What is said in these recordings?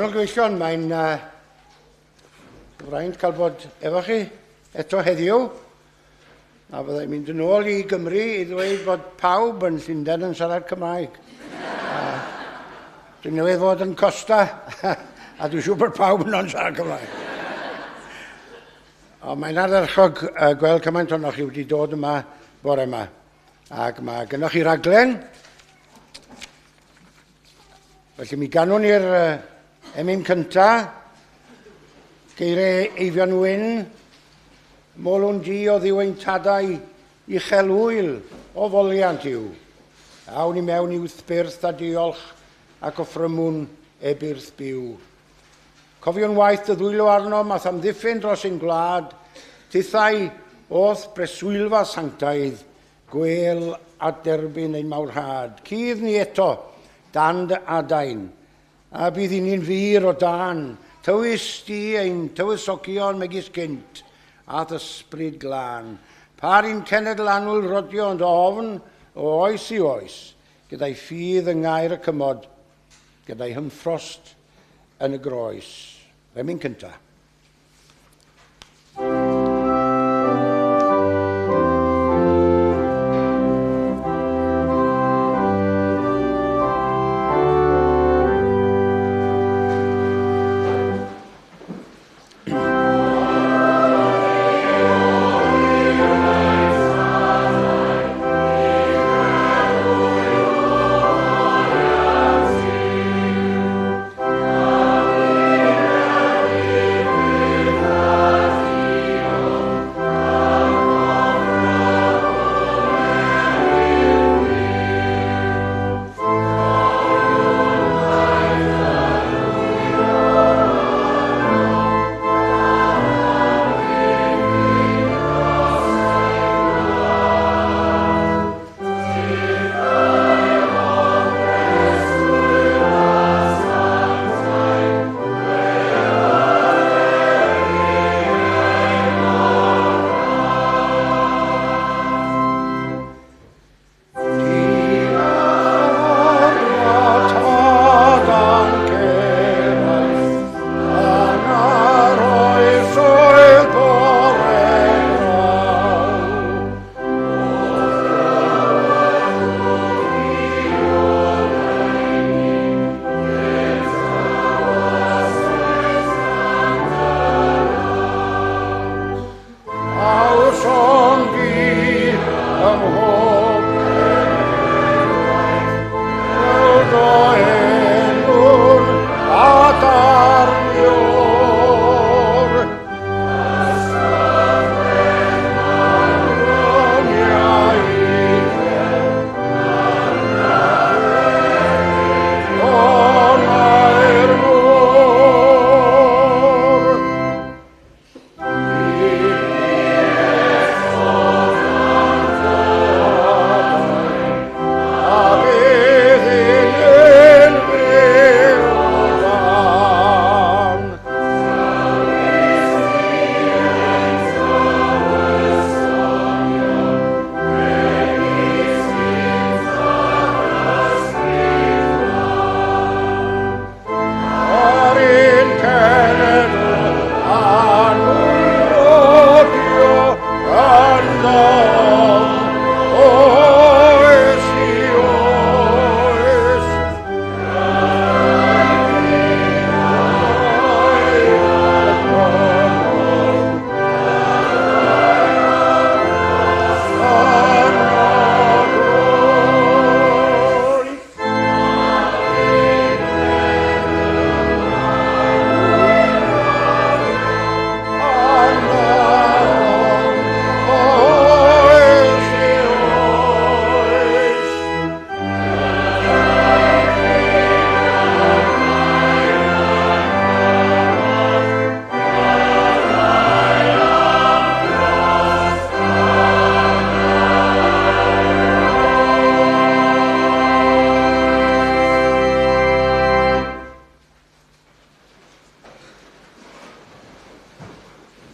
Anwyl gyfeillion, mae'n fraint cael bod efo chi eto heddiw. A fyddai'n mynd yn ôl i Gymru i ddweud bod pawb yn Llundain yn siarad Cymraeg. Dwi'n newydd fod yn Costa, a dwi'n siŵr bod pawb yno'n siarad Cymraeg. Ond mae'n ardderchog gweld cymaint ohonoch chi wedi dod yma bore yma. Ac mae gennych chi raglen. Felly mi ganwn ni'r emyn cynta, geiriau Eifion Wyn, Molwn di o ddiw ein tadau, uchel wyl o foliant yw. Awn i mewn i'w thbyrth a diolch ac offrymwn ebyrth byw. Cofiwn waith dy ddwylo arnom a'th amddiffyn dros ein gwlad, tithau o'th breswylfa sanctaidd, Gwêl a derbyn ein mawrhad. Cudd ni eto dan dy adain, a bydd i ni'n fur o dân. Tywys di ein tywysogion megis gynt, a'th ysbryd glân. Par i'n cenedl annwyl rodio yn dy ofn o oes i oes, gyda'i ffydd yng ngair y cymod, gyda'i hymffrost yn y groes. Remyn cyntaf.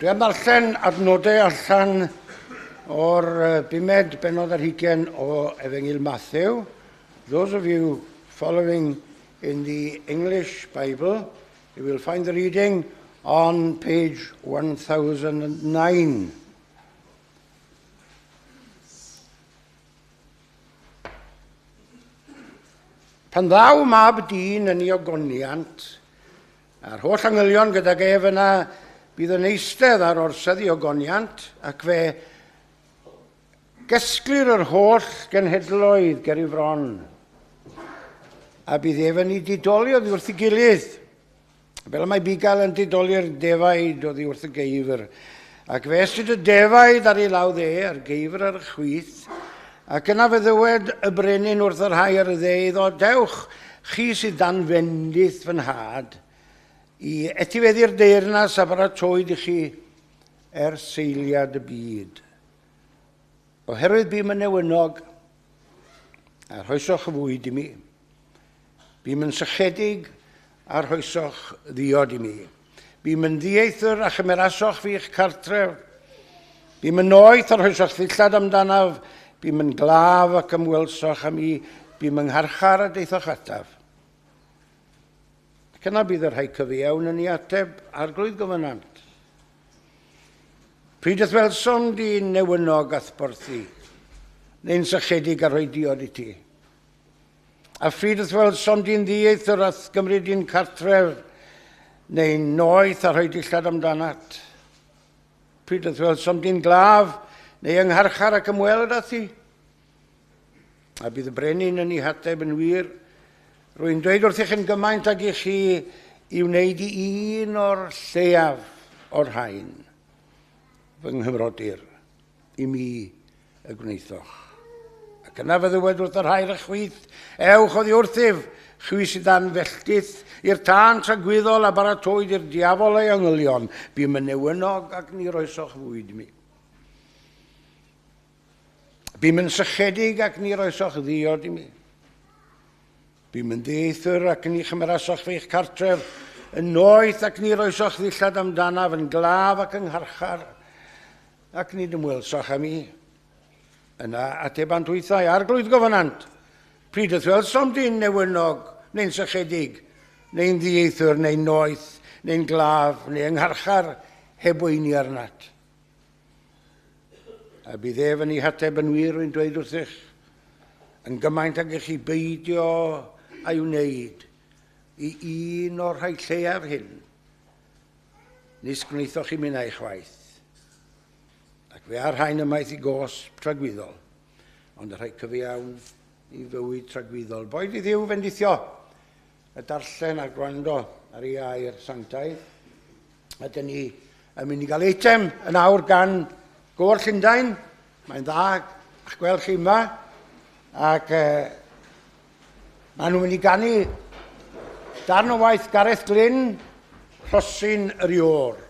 Dwi am ddarllen adnodau allan o'r bumed bennod ar hugain o Efengyl Matthew. Those of you following in the English Bible, You will find the reading on page 1009. Pan ddaw mab dyn yn ei ogoniant, a'r holl angylion gydag ef yna, bydd yn eistedd ar orsedd ei ogoniant, ac fe gesglir yr holl genhedloedd ger ei fron, a bydd ef yn ei didoli oddi wrth ei gilydd, fel y mae bugail yn didoli'r defaid oddi wrth y geifr. Ac fe estyd y defaid ar ei law dde, a'r geifr ar y chwith. Ac yna fe ddywed y brenin wrth y rhai ar y dde iddo, Dewch, chi sydd dan fendith fy nhad, i etifeddu'r deyrnas a baratowyd i chi ers seiliad y byd. Oherwydd bûm yn newynog, a rhoesoch fwyd i mi. Bûm yn sychedig, a rhoesoch ddiod i mi. Bûm yn ddieithr, a chymerasoch fi i'ch cartref. Bûm yn noeth, a rhoesoch ddillad amdanaf. Bûm yn glaf, ac ymwelsoch â mi. Bûm yng ngharchar, a daethoch ataf. Ac yna bydd y rhai cyfiawn yn ei ateb, Arglwydd gofynnant. Pryd y'th welsom di newynog a'th borthi, neu'n sychedig a rhoi diod i ti? A phryd y'th welsom di'n ddieithr a'th gymryd di'n cartref, neu'n noeth a rhoi dillad amdanat? Pryd y'th welsom di'n glaf, neu yng ngharchar ac ymweld â thi? A bydd y brenin yn ei hateb yn wir, Rwy'n dweud wrthych yn gymaint ag i chi i wneud i un o'r lleiaf o'r rhain, fy nghymrodyr, i mi y gwnaethoch. Ac yna fe ddywed wrth y rhai ar y chwith, Ewch oddi wrthyf, chwi sydd dan felltith, i'r tân tragwyddol a baratowyd i'r diafol a'i angylion, bûm yn newynog ac ni roesoch fwyd i mi. Bûm yn sychedig ac ni roesoch ddiod i mi. Bûm yn ddieithr ac ni chymerasoch fi i'ch cartref, yn noeth ac ni roesoch ddillad amdanaf, yn glaf ac yng ngharchar, ac nid ymwelsoch â mi. Yna atebant hwythau, Arglwydd gofynant, pryd y'th welsom di'n newynog, neu'n sychedig, neu'n ddieithr, neu'n noeth, neu'n glaf, neu yng ngharchar, heb weini arnat? A bydd ef yn ei hateb yn wir, rwy'n dweud wrthych, yn gymaint ag i chi beidio a'i wneud i un o'r rhai lleiaf hyn, nis gwnaethoch chi minnau chwaith. Ac fe a'r rhain ymaith i gosb tragwyddol, ond y rhai cyfiawn i fywyd tragwyddol. Boed i Dduw fendithio y darllen a'r gwrando ar ei air sanctaidd. A dyn ni yn mynd i gael eitem yn awr gan Gôr Llundain. Mae'n dda a'ch gweld chi yma. Ac maen nhw'n mynd i ganu darn o waith Gareth Glyn, Rhosyn yr Iôr.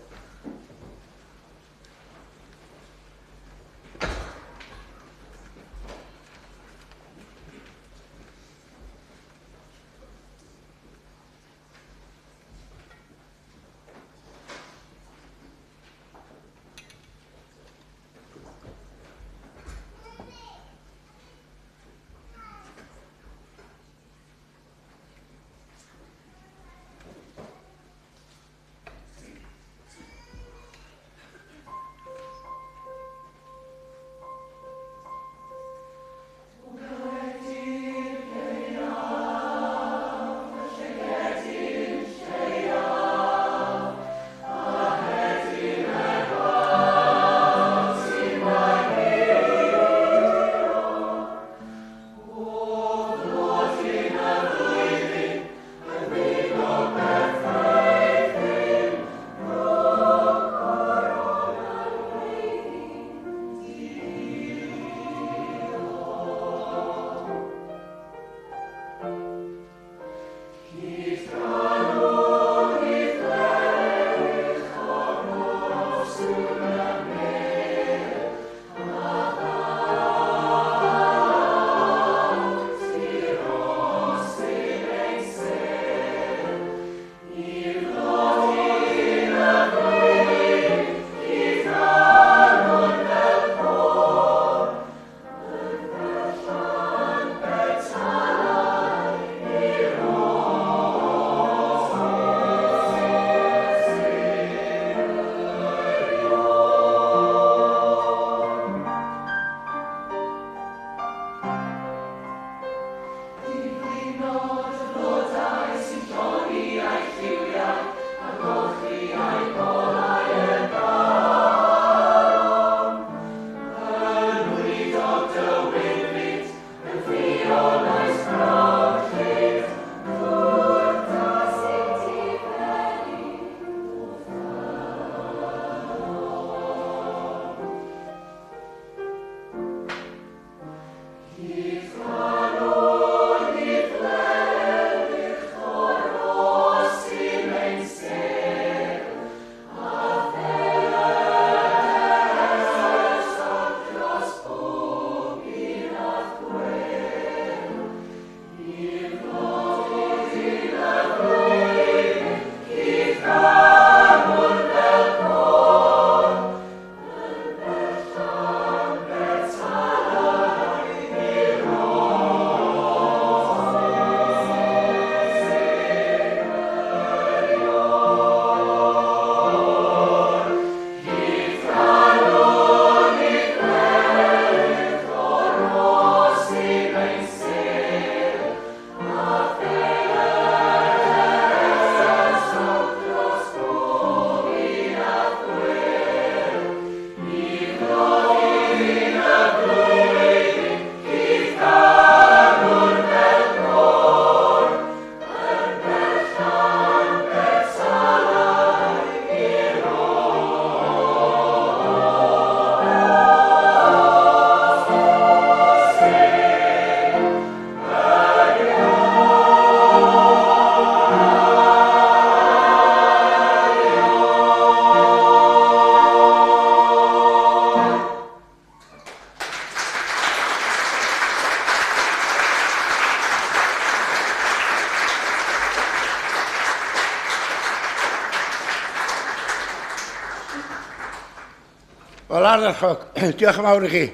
Wel, ardderchog. Diolch yn fawr i chi.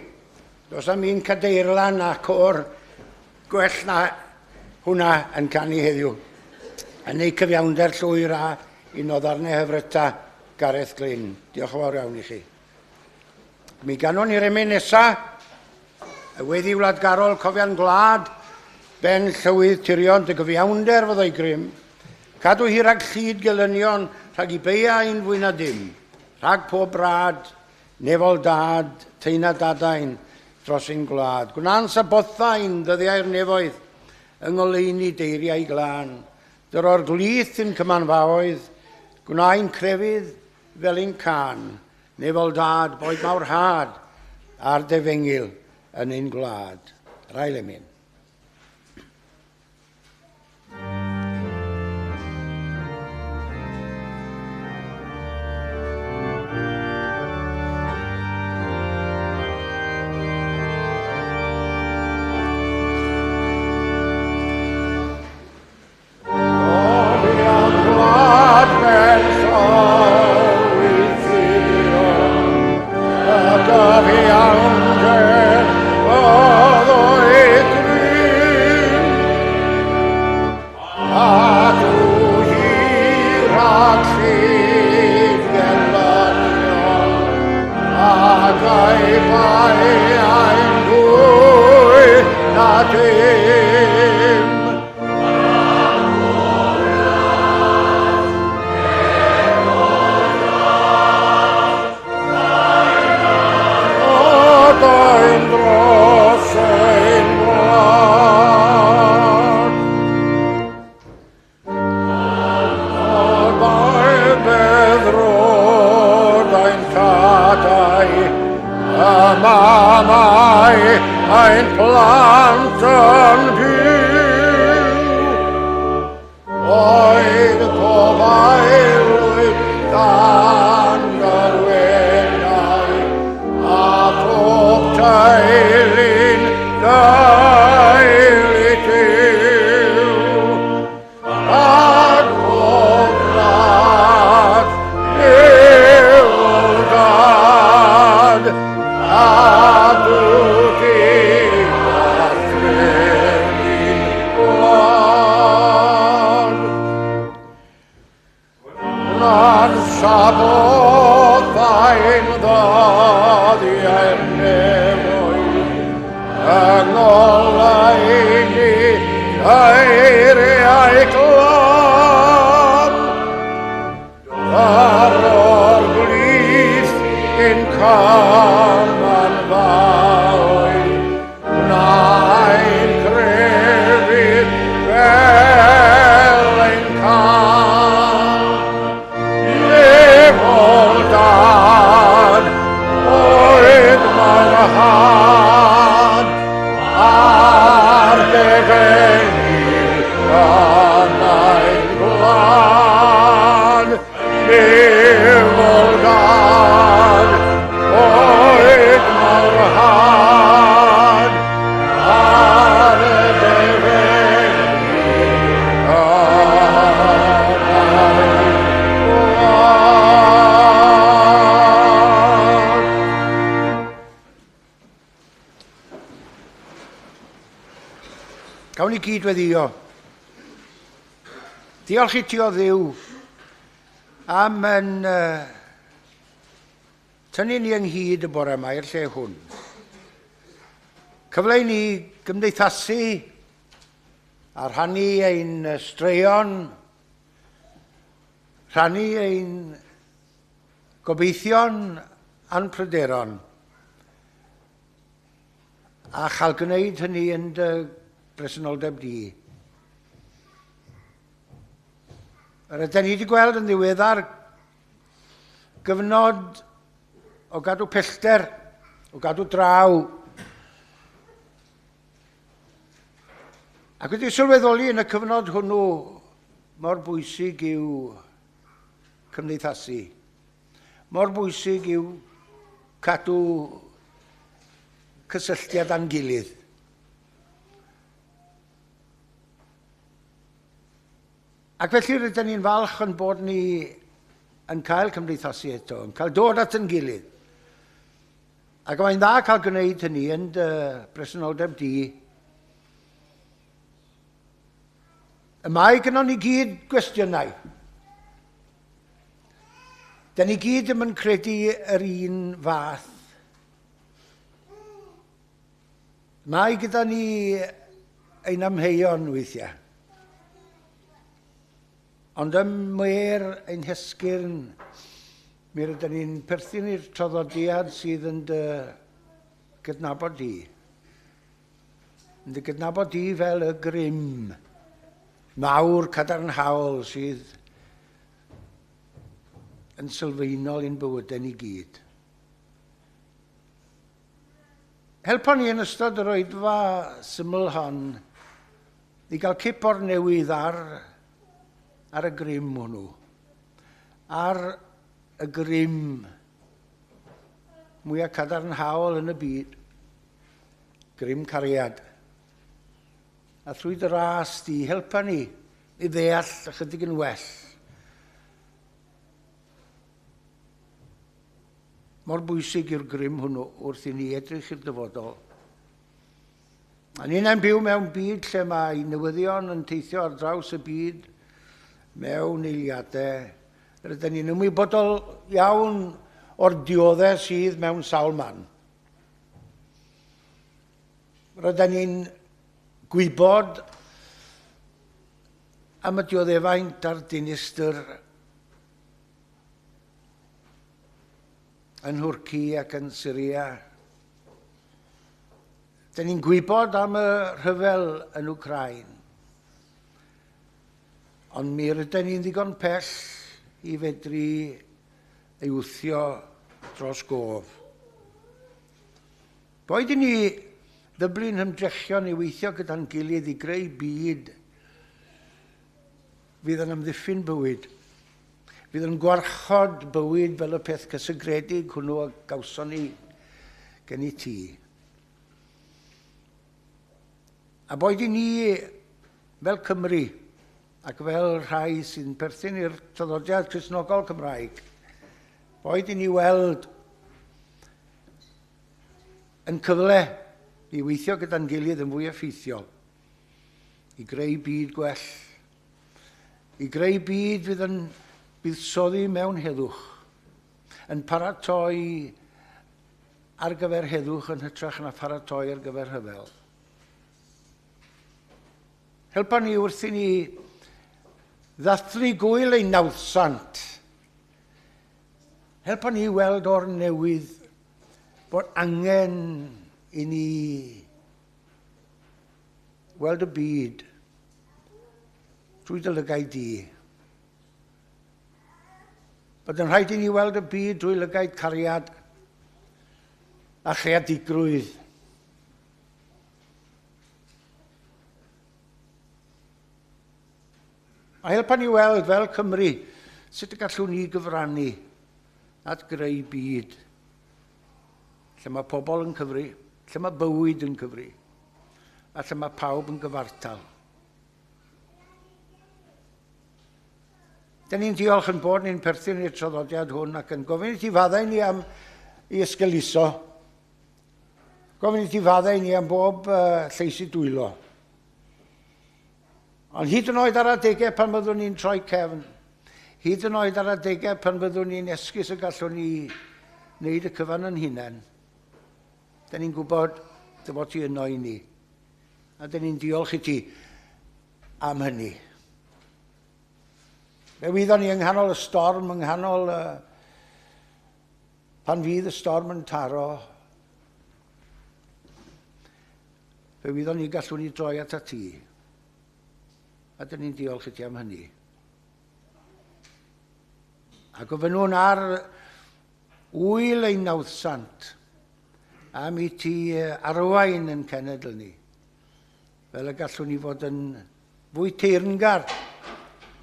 Does am un cadeirlan a côr gwell na hwnna yn canu heddiw. Yn ei cyfiawnder llwyr a un o ddarnau hyfryta Gareth Glyn. Diolch yn fawr iawn i chi. Mi ganon ni'r emyn nesa, y weddi wladgarol cofian gwlad, ben llywydd tirion dy gyfiawnder fyddai grym, cadw hi rhag llid gelynion, rhag i beia un fwy na dim, rhag pob brad, nefol dad, teina dadain, dros ein gwlad. Gwna'n sabothain ddyddiau'r nefoedd, yng ngoleuni deiriau glân. Dyro'r glith yn cymanfaoedd, gwna'n crefydd fel ein can, nefol dad, boed mawr had, a'r defengyl yn ein gwlad. Yr ail emyn. Ar defenni yn ein gwlad, nefol dad, oed mawr had, ar defenni yn ein gwlad. Gawn ni gyd weddio. Diolch i ti o Dduw am yn uh, tynnu ni ynghyd y bore yma i'r lle hwn. Cyfle i ni gymdeithasu a rhannu ein straeon, rhannu ein gobeithion a'n pryderon, a chael gwneud hynny yn dy bresenoldeb di. Yr ydyn ni wedi gweld yn ddiweddar gyfnod o gadw pellter, o gadw draw. Ac wedi sylweddoli yn y cyfnod hwnnw mor bwysig yw cymdeithasu. Mor bwysig yw cadw cysylltiad â'n gilydd. Ac felly rydyn ni'n falch yn bod ni yn cael cymdeithasu eto, yn cael dod at yn gilydd. Ac mae'n dda cael gwneud hynny yn dy bresenoldeb di. Y mae gynnon ni gyd gwestiynau. Da ni gyd ddim yn credu yr un fath. Mae gyda ni ein amheuon weithiau. Ond ym mwêr ein hesgyrn, mi rydyn ni'n perthyn i'r traddodiad sydd yn dy gydnabod di. Yn dy gydnabod di fel y grym mawr cadarnhaol sydd yn sylfaenol i'n bywydau ni gyd. Helpo ni yn ystod yr oedfa syml hon i gael cip o'r newydd ar, ar y grym hwnnw, ar y grym mwyaf cadarnhaol yn y byd, grym cariad. A thrwy dy ras di, helpa ni i ddeall ychydig yn well mor bwysig yw'r grym hwnnw wrth i ni edrych i'r dyfodol. A ni'n byw mewn byd lle mae newyddion yn teithio ar draws y byd mewn eiliadau. Rydyn ni'n ymwybodol iawn o'r dioddef sydd mewn sawl man. Rydyn ni'n gwybod am y dioddefaint a'r dinistr yn Nhwrci ac yn Syria. Dyn ni'n gwybod am y rhyfel yn Wcráin. Ond mi rydyn ni'n ddigon pell i fedru ei wthio dros gof. Boed i ni ddyblu'n hymdrechion i weithio gyda'n gilydd i greu byd fydd yn amddiffyn bywyd, fydd yn gwarchod bywyd fel y peth cysegredig hwnnw a gawson ni gen i ti. A boed i ni fel Cymru ac fel rhai sy'n perthyn i'r traddodiad Cristnogol Cymraeg, boed i ni weld yn cyfle i weithio gyda'n gilydd yn fwy effeithiol, i greu byd gwell, i greu byd fydd yn buddsoddi mewn heddwch, yn paratoi ar gyfer heddwch yn hytrach na pharatoi ar gyfer rhyfel. Helpa ni wrth i ni ddathlu gwyl ein nawddsant. Helpa ni weld o'r newydd bod angen i ni weld y byd drwy dy lygaid di. Bod yn rhaid i ni weld y byd drwy lygaid cariad a chreadigrwydd. A helpa ni weld fel Cymru sut y gallwn ni gyfrannu at greu byd lle mae pobl yn cyfri, lle mae bywyd yn cyfri, a lle mae pawb yn gyfartal. Dyn ni'n diolch yn bod ni'n perthyn i'r traddodiad hwn ac yn gofyn i ti faddau ni am i ysgyluso. Gofyn i ti faddau ni am bob lleisi dwylo. Ond hyd yn oed ar adegau pan byddwn ni'n troi cefn, hyd yn oed ar adegau pan byddwn ni'n esgus y gallwn ni wneud y cyfan yn hunain, dyn ni'n gwybod dy fod ti yno i ni. A dyn ni'n diolch i ti am hynny. Fe wyddon ni yng nghanol y storm, yng nghanol pan fydd y storm yn taro, fe wyddon ni gallwn ni droi at ti. A dyn ni'n diolch i ti am hynny. A gofynnwn ar ŵyl ein nawddsant am i ti arwain yn cenedl ni, fel y gallwn ni fod yn fwy teyrngar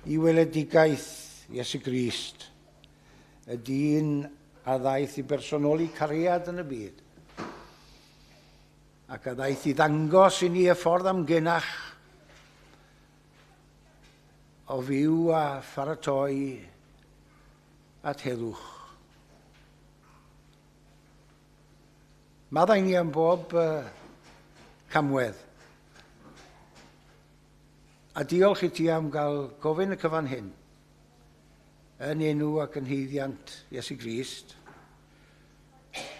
i weledigaeth Iesu Grist, y dyn a ddaeth i bersonoli cariad yn y byd, ac a ddaeth i ddangos i ni y ffordd amgenach o fyw a pharatoi at heddwch. Maddau ni am bob camwedd. A diolch i ti am gael gofyn y cyfan hyn, yn enw ac yn haeddiant Iesu Grist,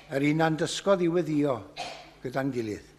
yr un a'n dysgodd i weddïo gyda'n gilydd.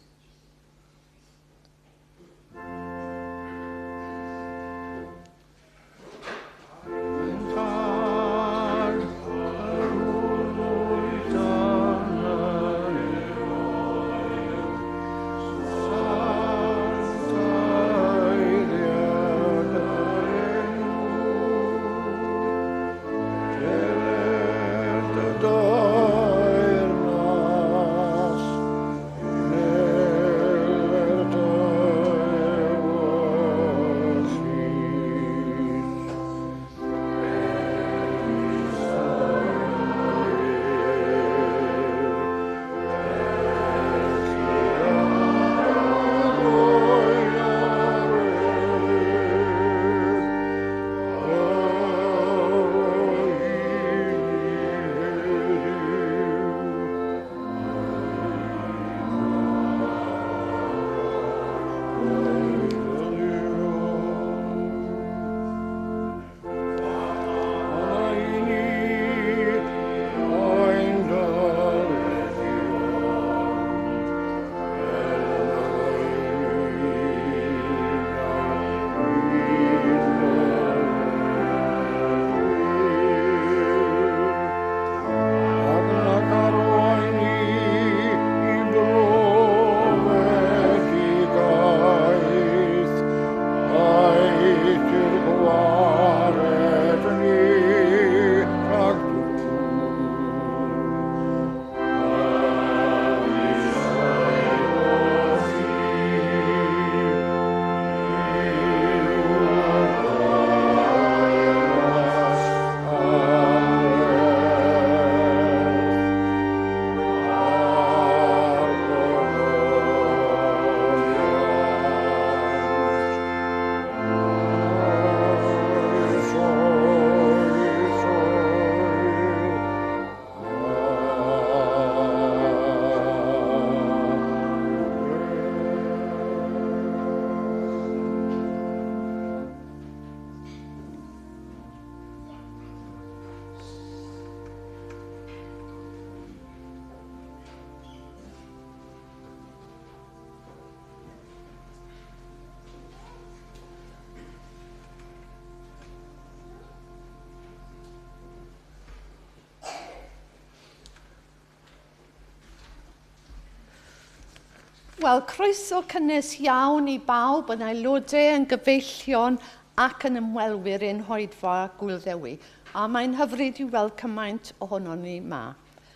Wel, croeso cynnes iawn i bawb yn aelodau, yn gyfeillion ac yn ymwelwyr i'n hoedfa Gŵyl Ddewi. A mae'n hyfryd i weld cymaint ohonon ni 'ma.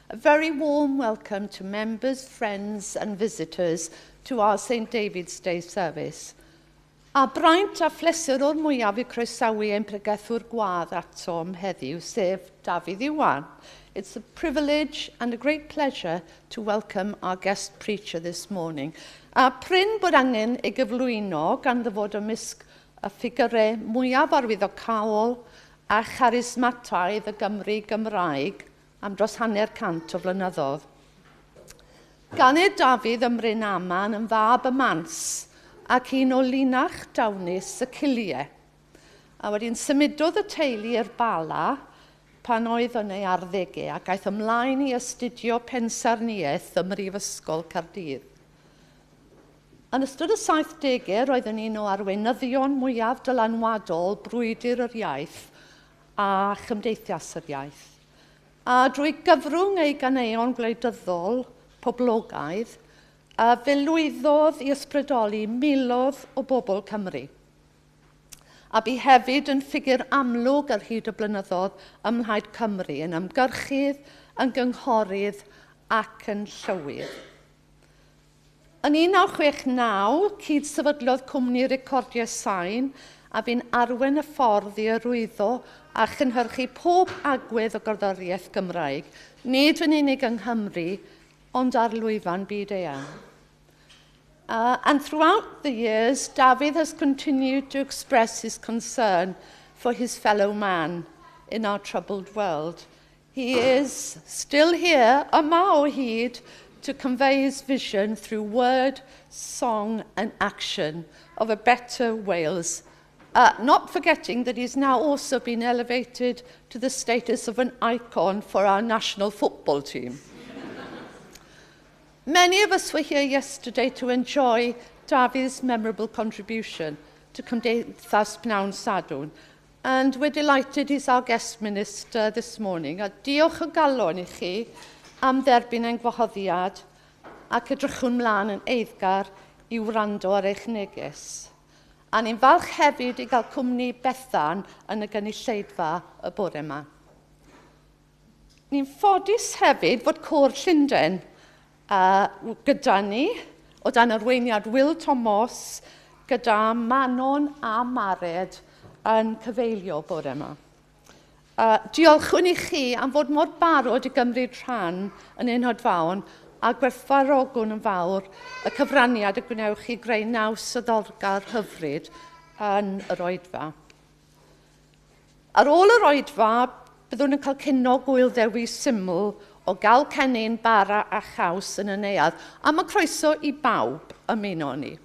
A very warm welcome to members, friends and visitors to our St David's Day service. A braint a phleser o'r mwyaf i croesawu ein pregethwr gwadd atom heddiw, sef Dafydd Iwan. It's a privilege and a great pleasure to welcome our guest preacher this morning. A prin bod angen ei gyflwyno gan ddyfod ymysg y ffigurau mwyaf arwyddocaol a charismataidd y Gymru Gymraeg am dros 50 o flynyddoedd. Ganed Dafydd ym Mryn Aman yn fab y Mans ac un o linach dawnus y Cilie. A wedyn symudodd y teulu i'r Bala pan oedd yn ei arddegau ac aeth ymlaen i astudio pensaernïaeth ym Mhrifysgol Caerdydd. Yn ystod y 70au, roedd yn un o arweinyddion mwyaf dylanwadol brwydr yr iaith a chymdeithas yr iaith. A drwy gyfrwng ei ganeuon gwleidyddol poblogaidd, a fe lwyddodd i ysbrydoli miloedd o bobl Cymru. A bu hefyd yn ffigur amlwg ar hyd y blynyddoedd ym Mhlaid Cymru, yn ymgyrchydd, yn gynghorydd ac yn llywydd. Yn 1969, cyd-sefydlodd cwmni recordiau Sain a fu'n arwain y ffordd i arwyddo a chynhyrchu pob agwedd o gerddoriaeth Gymraeg, nid yn unig yng Nghymru, ond ar lwyfan byd eang. And throughout the years, Dafydd has continued to express his concern for his fellow man in our troubled world. He is still here, yma o hyd, to convey his vision through word, song and action of a better Wales. Not forgetting that he's now also been elevated to the status of an icon for our national football team. Many of us were here yesterday to enjoy Dafydd's memorable contribution to Cymdeithas Pnawn Sadwrn, and we're delighted he's our guest minister this morning. A diolch o galon i chi am dderbyn ein gwahoddiad ac edrychwn mlaen yn eiddgar i wrando ar eich neges. A ni'n falch hefyd i gael cwmni Bethan yn y gynulleidfa y bore yma. Ni'n ffodus hefyd fod Côr Llundain gyda ni, o dan arweiniad Will Thomas, gyda Manon a Mared yn cyfeilio bore yma. Diolchwn i chi am fod mor barod i gymryd rhan yn ein hoedfaon a gwerthfawrogwn yn fawr y cyfraniad y gwnewch chi greu naws addolgar hyfryd yn yr oedfa. Ar ôl yr oedfa, byddwn yn cael cinio gŵyl Ddewi syml o gawl cennin, bara a chaws yn y neuadd, a mae croeso i bawb ymuno ni.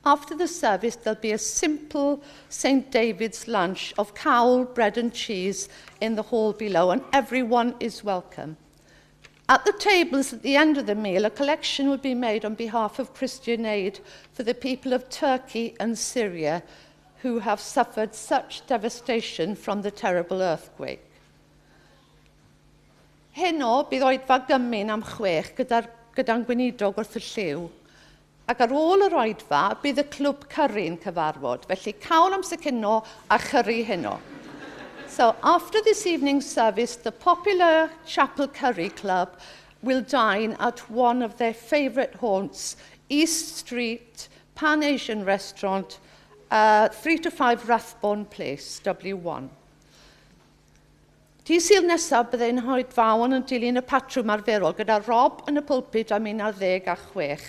After the service, there'll be a simple St. David's lunch of cawl, bread and cheese in the hall below, and everyone is welcome. At the tables at the end of the meal, a collection will be made on behalf of Christian Aid for the people of Turkey and Syria who have suffered such devastation from the terrible earthquake. Heno, bydd oedfa gymun am 6 gyda'n gyda gweinidog wrth y llyw. Ac ar ôl yr oedfa, bydd y clwb cyrri'n cyfarfod. Felly cawl am cinio a chyrri heno. So after this evening's service, the popular Chapel Curry Club will dine at one of their favourite haunts, East Street Pan-Asian Restaurant, 3 to 5 Rathbone Place, W1. Dydd Sul nesaf bydd ein hoedfaon yn dilyn y patrwm arferol gyda Rob yn y pulpit am 6:11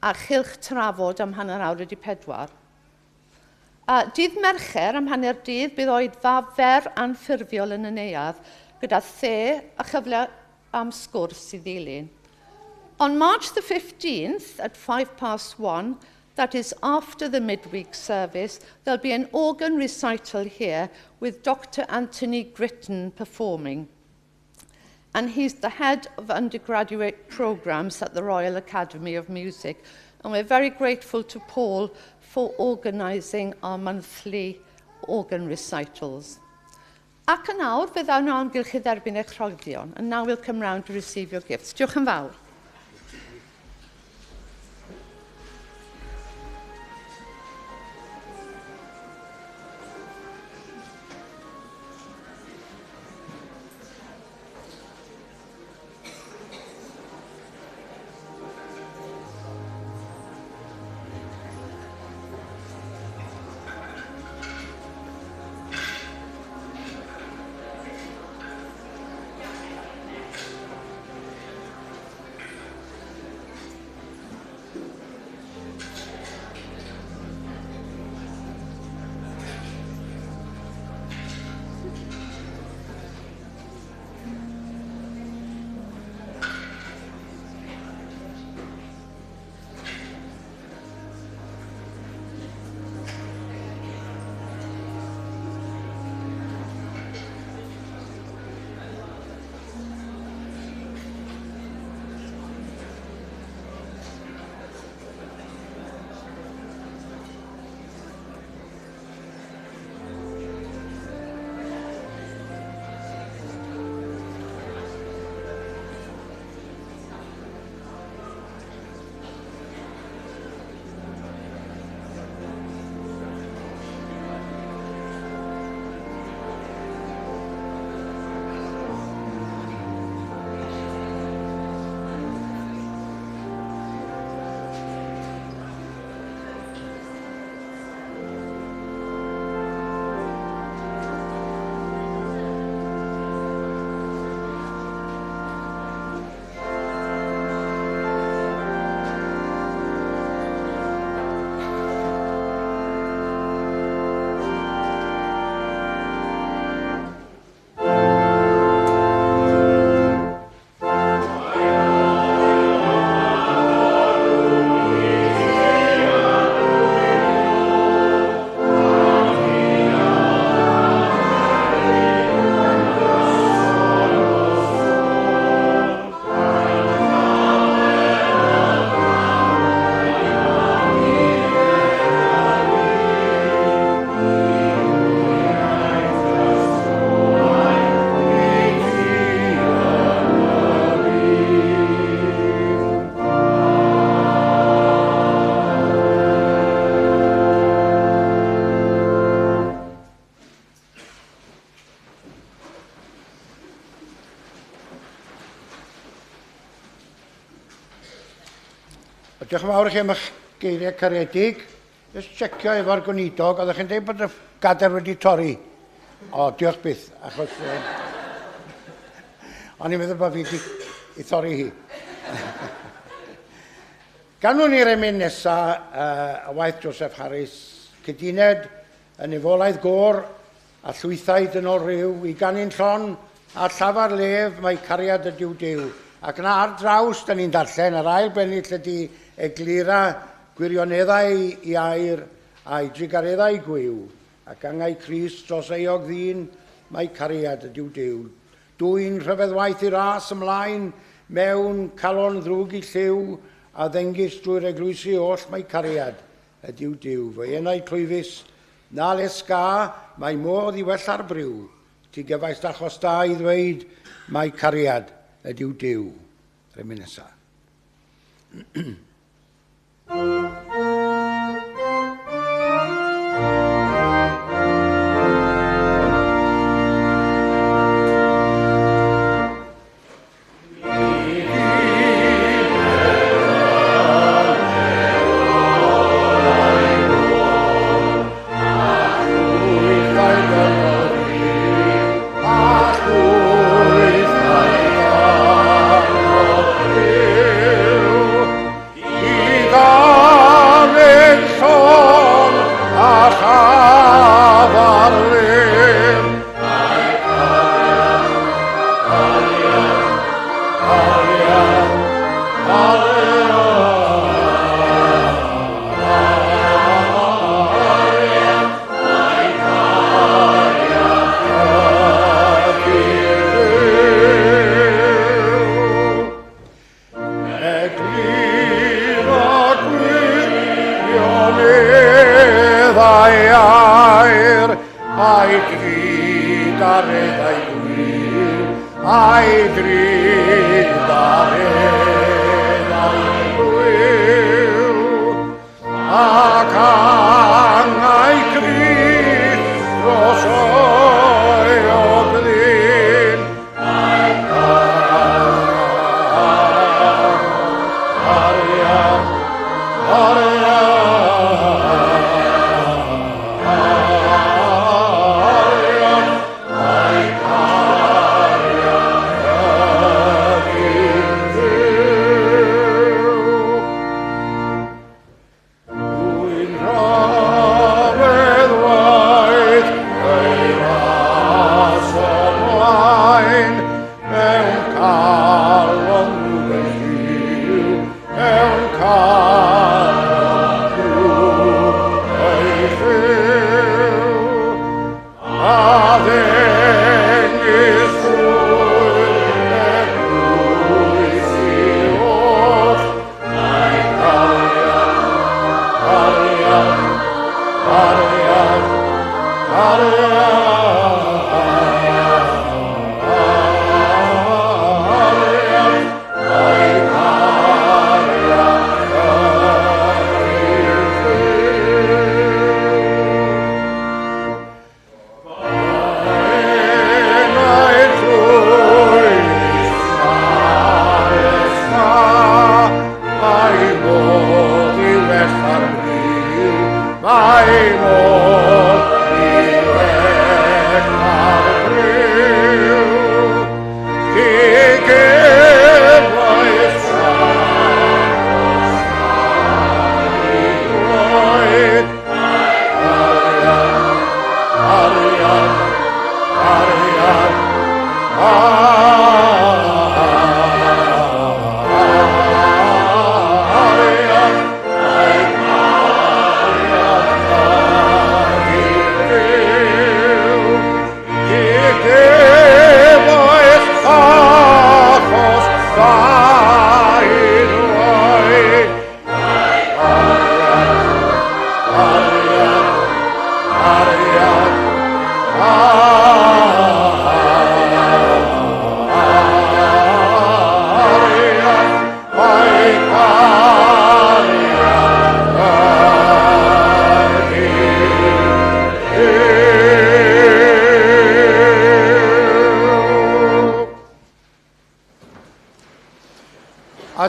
a chylch trafod am 3:30. Dydd Mercher am 9:30 bydd oedfa fer anffurfiol yn y neuadd gyda the a chyfle am sgwrs i ddilyn. On March the 15th at 1:05, that is after the midweek service, there'll be an organ recital here with Dr. Anthony Gritton performing. And he's the head of undergraduate programs at the Royal Academy of Music. And we're very grateful to Paul for organising our monthly organ recitals. Ac yn awr, fe ddawn o amgylch i dderbyn eich rhoddion. And now we'll come round to receive your gifts. Diolch yn fawr. Diolch yn fawr i chi am eich geiriau caredig. Jyst checio efo'r gweinidog, oeddech chi'n dweud bod y gadair wedi torri. O, diolch byth, achos... O'n i'n meddwl bod fi wedi ei thorri hi. Ganwn ni'r emyn nesaf, y waith Joseph Harris, cyduned yn efolaidd gôr a llwythau dynol rhyw, i ganu'n llon a llafar lef mae cariad ydyw Duw. Ac yna ar draws, da ni'n darllen, yr ail bennill ydy eglura gwirioneddau i air a'i drugareddau gwiw, ac angau Crist dros euog ddyn, mae cariad ydyw Duw. Dwyn rhyfedd waith i ras ymlaen mewn calon ddrwg i lliw, a ddengys drwy'r eglwysi oll mae cariad ydyw Duw. Fy enau clwyfus, na les ga, mae modd i wella'r briw. Ti gefaist achos da i ddweud mai cariad ydyw Duw. Yr emyn nesaf.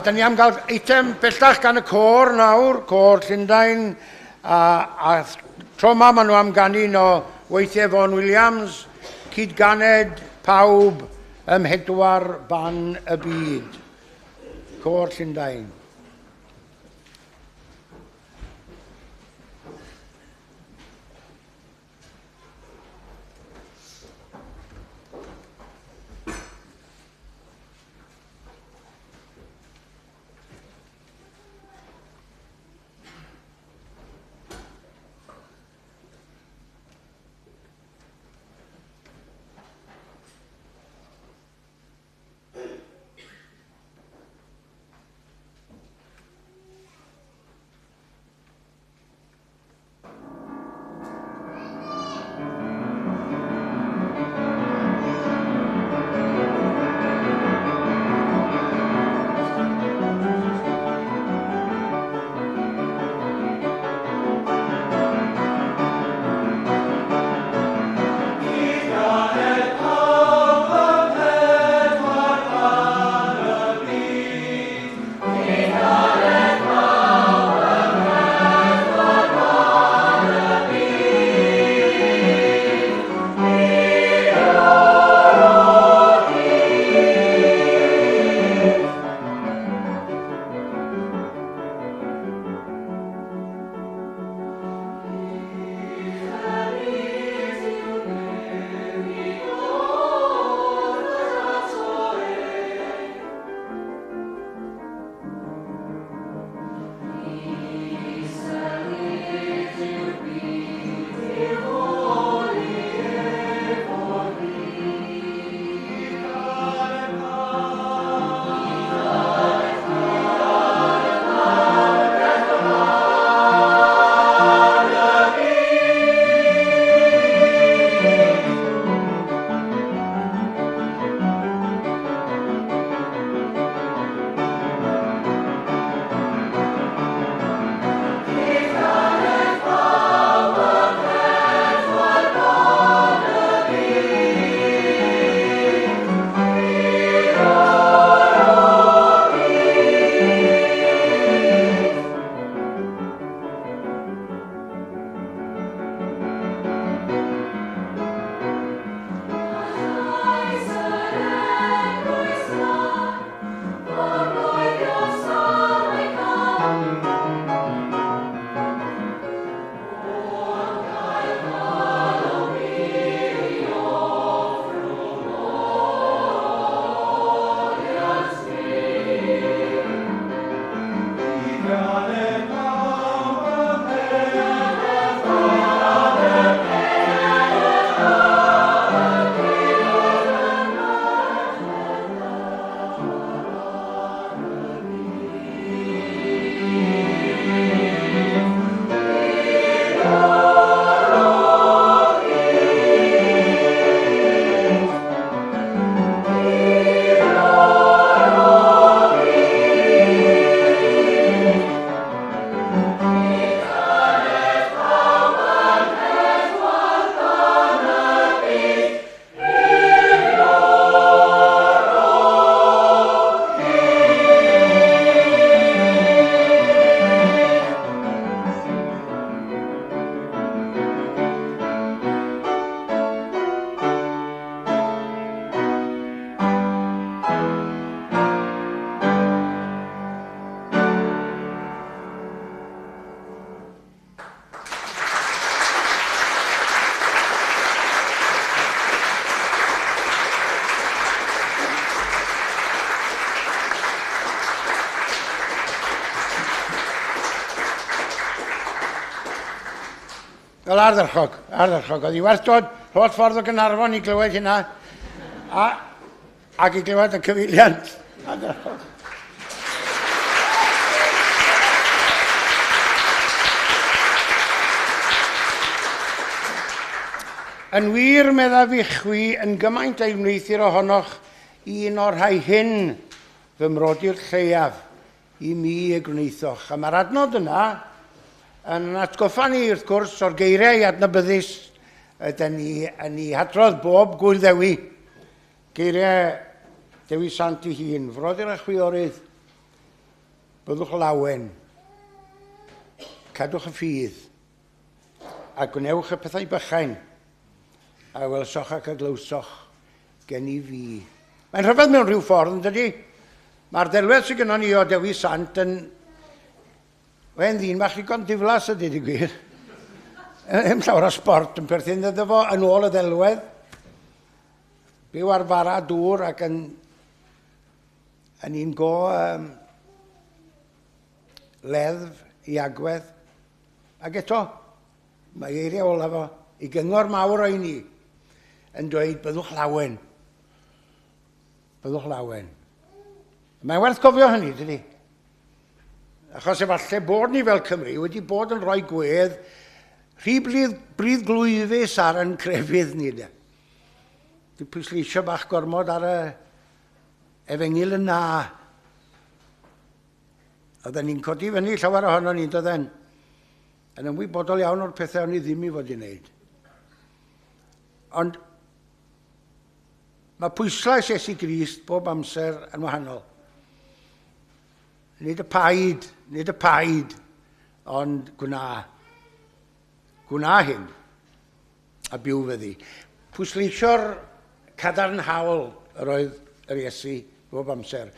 da ni am gael eitem bellach gan y côr nawr, côr Llundain, a, a tro yma maen nhw am ganu un o weithiau Vaughan Williams, cydganed pawb ym mhedwar ban y byd. Côr Llundain. Wel, ardderchog, ardderchog. Oedd hi werth dod holl ffordd o Gaernarfon i glywed hynna, a, ac i glywed y cyfeiliant. Ardderchog. Yn wir, meddaf i chwi, yn gymaint a'i wneuthur ohonoch un o'r rhai hyn, fy mrodyr lleiaf, i mi y gwnaethoch. A mae'r adnod yna yn atgoffa ni, wrth gwrs, o'r geiriau adnabyddus ydyn ni yn ei hadrodd bob Gŵyl Ddewi. Geiriau Dewi Sant ei hun, frodyr a chwiorydd, Byddwch lawen. Cadwch y ffydd. A gwnewch y pethau bychain a welsoch ac a glywsoch gen i fi. Mae'n rhyfedd mewn rhyw ffordd, yn dydy? Mae'r ddelwedd sydd gennon ni o Dewi Sant yn... Mae'n ddyn bach ddigon diflas, a dweud y gwir. Ddim llawer o sport yn perthyn iddo fo yn ôl y ddelwedd. Byw ar fara dŵr ac yn, yn un go um, leddf i agwedd. Ac eto, mae eiriau olaf o, i gyngor mawr o'i ni, yn dweud byddwch lawen. Byddwch lawen. Mae'n werth cofio hynny, dydy? Achos efallai bod ni fel Cymru wedi bod yn rhoi gwedd rhy bryd, bryd glwyfus ar yn crefydd ni. De. Dwi'n pwysleisio bach gormod ar y efengyl yna. Oedden ni'n codi fyny llawer ohono ni'n doedden, yn ymwybodol iawn o'r pethau o'n i ddim i fod i wneud. Ond mae pwyslais Iesu Grist bob amser yn wahanol. Nid y paid, nid y paid, ond gwna. Gwna hyn, a byw fyddi. Pwysleisio'r cadarnhaol yr oedd yr Iesu bob amser.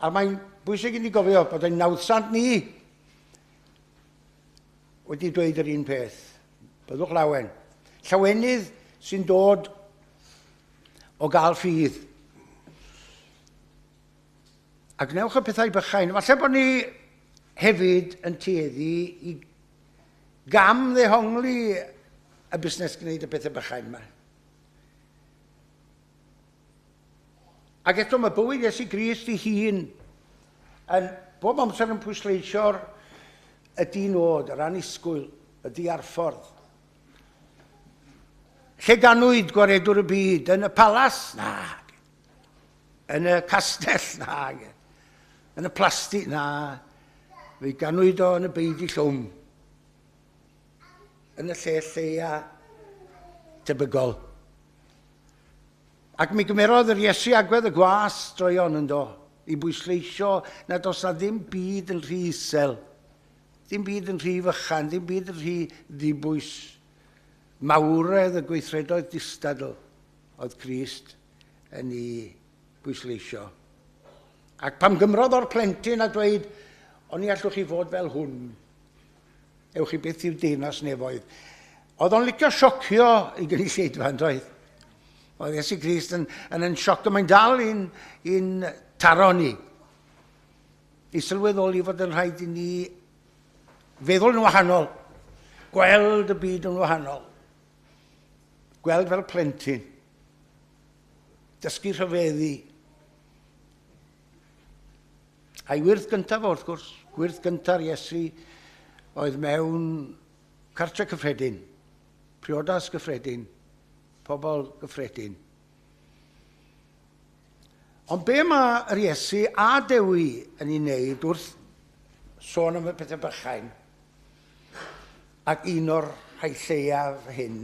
A mae'n bwysig i ni gofio bod ein nawddsant ni wedi dweud yr un peth. Byddwch lawen. Llawenydd sy'n dod o gael ffydd. A gwnewch y pethau bychain. Falle bod ni hefyd yn tueddu i gam ddehongli y busnes gwneud y pethau bychain yma. Ac eto mae bywyd Iesu Grist ei hun yn bob amser yn pwysleisio'r y di-nod, yr annisgwyl, y diarffordd. Lle ganwyd gwaredwr y byd? Yn y palas? Na. Yn y castell? Na. Yn y plasty? Na. Fe ganwyd o yn y beudy llwm. Yn y lle lleia tebygol. Ac mi gymerodd yr Iesu agwedd y gwas droeon yn do, i bwysleisio nad oes na ddim byd yn rhy isel, ddim byd yn rhy fychan, ddim byd yn rhy ddibwys. Mawredd y gweithredoedd distadl oedd Crist yn ei bwysleisio. Ac pam gymrodd o'r plentyn a dweud, oni allwch chi fod fel hwn, ewch chi byth i'w deyrnas nefoedd. Oedd o'n licio siocio i gynulleidfa, yn doedd? Oedd Iesu Grist yn, yn, yn sioc, mae'n dal i'n, in taro ni. I sylweddoli fod yn rhaid i ni feddwl yn wahanol, gweld y byd yn wahanol, gweld fel plentyn, dysgu rhyfeddu. A'i wyrth gyntaf wrth gwrs, gwyrth gyntaf Iesu oedd mewn cartre cyffredin, priodas gyffredin, pobl gyffredin. Ond be mae yr Iesu a Dewi yn ei wneud wrth sôn am y pethau bychain, ac un o'r rhai lleiaf hyn,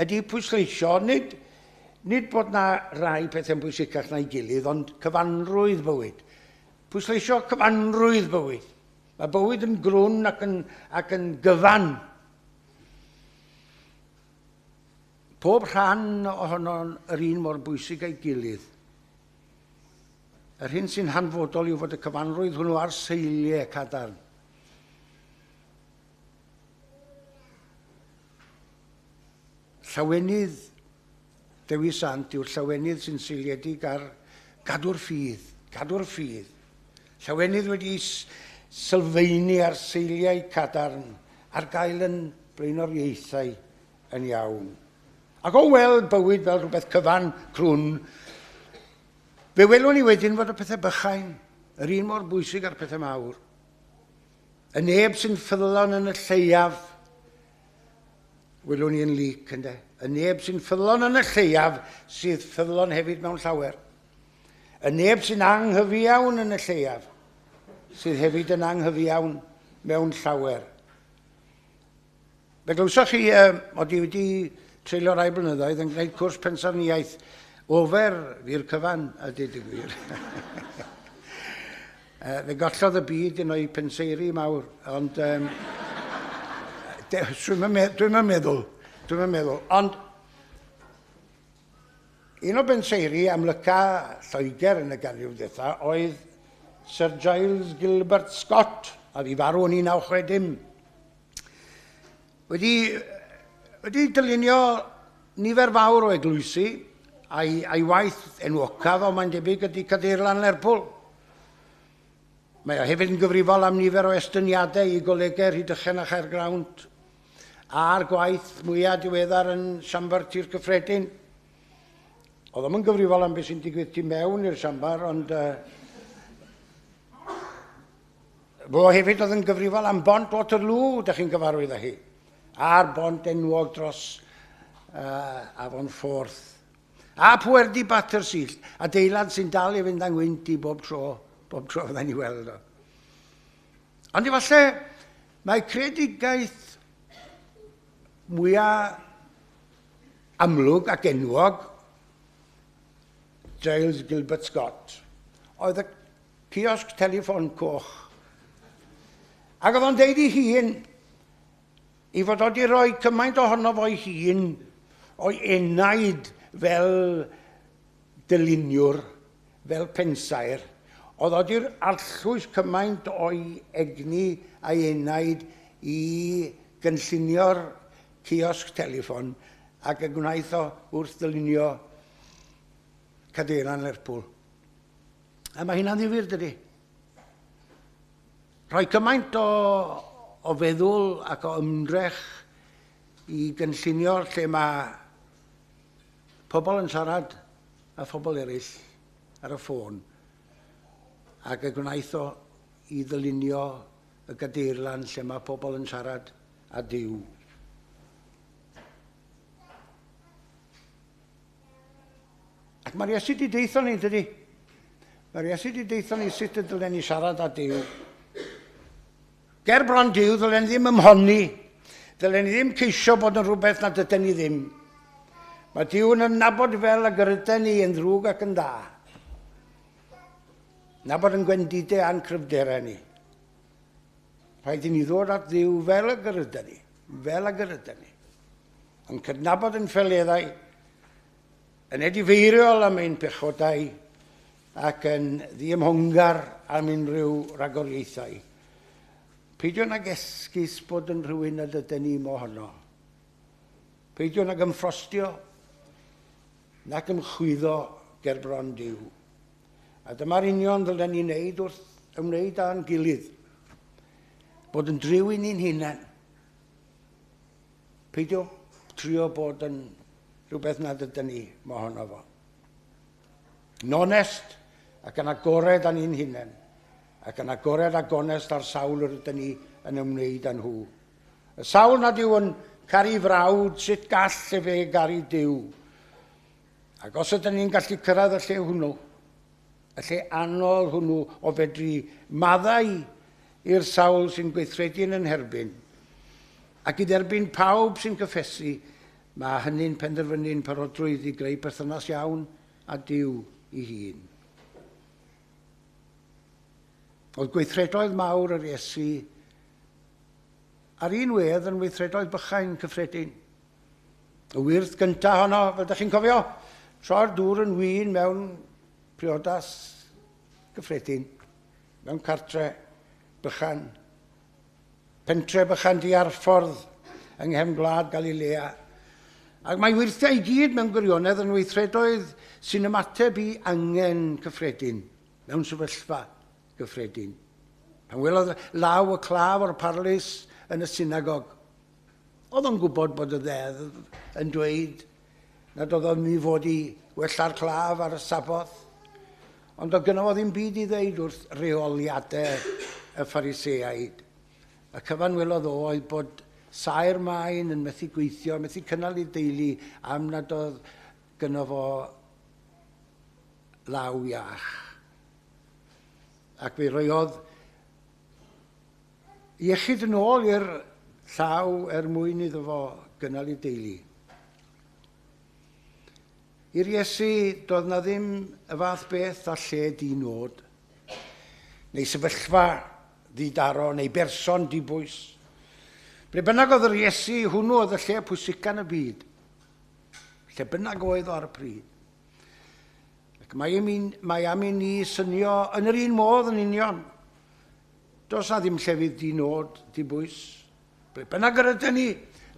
ydy pwysleisio nid, nid bod na rai pethau'n bwysicach na'i gilydd, ond cyfanrwydd bywyd. Pwysleisio cyfanrwydd bywyd. Mae bywyd yn grwn ac yn, ac yn gyfan. Pob rhan ohono'n yr un mor bwysig a'i gilydd. Yr hyn sy'n hanfodol yw fod y cyfanrwydd hwnnw ar seiliau cadarn. Llawenydd Dewi Sant yw'r llawenydd sy'n seiliedig ar gadw'r ffydd, cadw'r ffydd. Llawenydd wedi sylfaenu ar seiliau cadarn, ar gael yn blaenoriaethau yn iawn. Ac o weld bywyd fel rhywbeth cyfan crwn, fe welwn ni wedyn fod y pethau bychain yr un mor bwysig â'r pethau mawr. Y neb sy'n ffyddlon yn y lleiaf, welwn ni yn Luc, ynde? Y neb sy'n ffyddlon yn y lleiaf sydd ffyddlon hefyd mewn llawer. Y neb sy'n anghyfiawn yn y lleiaf sydd hefyd yn anghyfiawn mewn llawer. Fe glywsoch chi, mod i wedi treulio rai blynyddoedd yn gwneud cwrs pensaernïaeth ofer fi'r cyfan, a dweud y gwir. Fe gollodd y byd un o'i penseiri mawr, ond dwi'n meddwl, dwi'n meddwl. Ond un o benseiri amlyca Lloegr yn y ganrif ddiwetha oedd Sir Giles Gilbert Scott, a fi farw yn 1960. Wedi dylunio nifer fawr o eglwysi, a'i waith enwocaf o mae'n debyg ydy Cadeirlan Lerpwl. Mae o hefyd yn gyfrifol am nifer o estyniadau i golegau Rhydychen a Chaergrawnt, a'r gwaith mwyaf diweddar yn Siambar Tir Cyffredin. Oedd o'm yn gyfrifol am beth sy'n digwydd tu mewn i'r siambar, ond fo hefyd oedd yn gyfrifol am bont Waterloo, ydych chi'n gyfarwydd â hi, a'r bont enwog dros Afon Forth. A Pwerdy Battersea, adeilad sy'n dal i fynd angwynt i bob tro fydden ni weld o. Ond efallai mae creadigaeth mwyaf amlwg ac enwog Giles Gilbert Scott oedd y ciosg teleffon coch. Ac oedd o'n deud ei hun i fod o wedi rhoi cymaint ohono fo'i hun o'i enaid fel dyluniwr, fel pensaer, oedd o wedi'r arllwys cymaint o'i egni a'i enaid i gynllunio'r ciosg teleffon ac y gwnaeth o wrth ddylunio Cadeirlan Lerpwl. A mae hynna'n ddifyr, dydy. Rhoi cymaint o feddwl ac o ymdrech i gynllunio lle mae pobl yn siarad â phobl eraill ar y ffôn, ac y gwnaeth o i ddylunio y gadeirlan lle mae pobl yn siarad â Duw. Ac mae'r Iesu wedi deitho ni, dydy? Mae'r Iesu wedi deitho ni sut y dylen ni siarad â Duw. Ger bron Duw, ddylen ni ddim ymhonni. Ddylen ni ddim ceisio bod yn rhywbeth nad ydyn ni ddim. Mae Duw yn nabod fel ag yr ydyn ni yn ddrwg ac yn dda. Nabod yn gwendidau a'n cryfderau ni. Rhaid i ni ddod at Dduw fel ag yr ydyn ni, fel ag yr ydyn ni. Yn cydnabod yn ffeleddau, yn edifeiriol am ein pechodau ac yn ddiymhongar am unrhyw ragoriaethau. Peidio nag esgus bod yn rhywun nad ydyn ni mohono. Peidio nag ymffrostio nac ymchwyddo ger bron Duw. A dyma'r union ddylen ni wneud wrth ymwneud â'n gilydd. Bod yn driw i ni'n hunain. Peidio trio bod yn rhywbeth nad ydyn ni mohono fo. Yn onest ac yn agored â ni'n hunain, ac yn agored a gonest ar sawl yr ydyn ni yn ymwneud â nhw. Y sawl nad yw yn caru frawd, sut gall efe garu Duw? Ac os ydyn ni'n gallu cyrraedd y lle hwnnw, y lle anodd hwnnw o fedru maddau i'r sawl sy'n gweithredu yn herbyn, ac i dderbyn pawb sy'n cyffesu, mae hynny'n penderfynu'n parodrwydd i greu perthynas iawn â Duw ei hun. Oedd gweithredoedd mawr yr Iesu ar un wedd yn weithredoedd bychain cyffredin. Y wyrth gyntaf honno, fel ydych chi'n cofio, troi'r dŵr yn win mewn priodas gyffredin, mewn cartre bychan, pentre bychan diarffordd yng nghefn gwlad Galilea. Ac mae wyrthiau i gyd mewn gwirionedd yn weithredoedd sy'n ymateb i angen cyffredin, mewn sefyllfa gyffredin. Pan welodd law y claf o'r parlys yn y synagog, oedd o'n gwybod bod y ddeddf yn dweud nad oedd o'n i fod i wella'r claf ar y Saboth, ond oedd gynno fo ddim byd i ddeud wrth reoliadau y Phariseaid. Y cyfan welodd o oedd bod saer maen yn methu gweithio, methu cynnal ei deulu am nad oedd gynno fo law iach. Ac fe roiodd iechyd yn ôl i'r llaw er mwyn iddo fo gynnal ei deulu. I'r Iesu, doedd na ddim y fath beth a lle di nod. neu sefyllfa ddidaro, neu berson dibwys. Ble bynnag oedd yr Iesu, hwnnw oedd y lle pwysica yn y byd. Lle bynnag oedd o ar y pryd. Ac mae, mae am i ni synio yn yr un modd yn union. Does na ddim llefydd di nod, di bwys. Ble bynnag yr ydyn ni,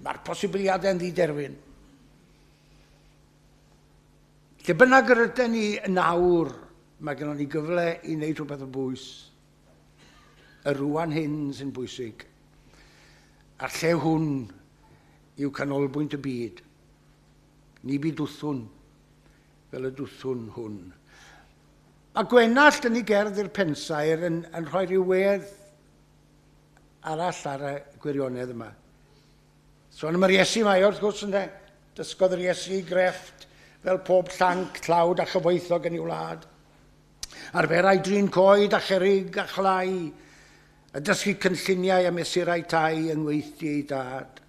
mae'r posibiliadau'n ddiderfyn. Lle bynnag yr ydyn ni nawr, mae gennym ni gyfle i wneud rhywbeth o bwys. Y rwan hyn sy'n bwysig. A'r lle hwn yw canolbwynt y byd. Ni byd wthwn fel y dwthwn hwn. Mae Gwenallt yn ei gerdd i'r pensaer yn, yn rhoi rhyw wedd arall ar y gwirionedd yma. Sôn am yr Iesu mae wrth gwrs ynddo. Dysgodd yr Iesu grefft fel pob llanc tlawd a chyfoethog yn ei wlad. Arferai drin coed a cherrig a chlai, a dysgu cynlluniau a mesurau tai yng ngweithdy ei dad.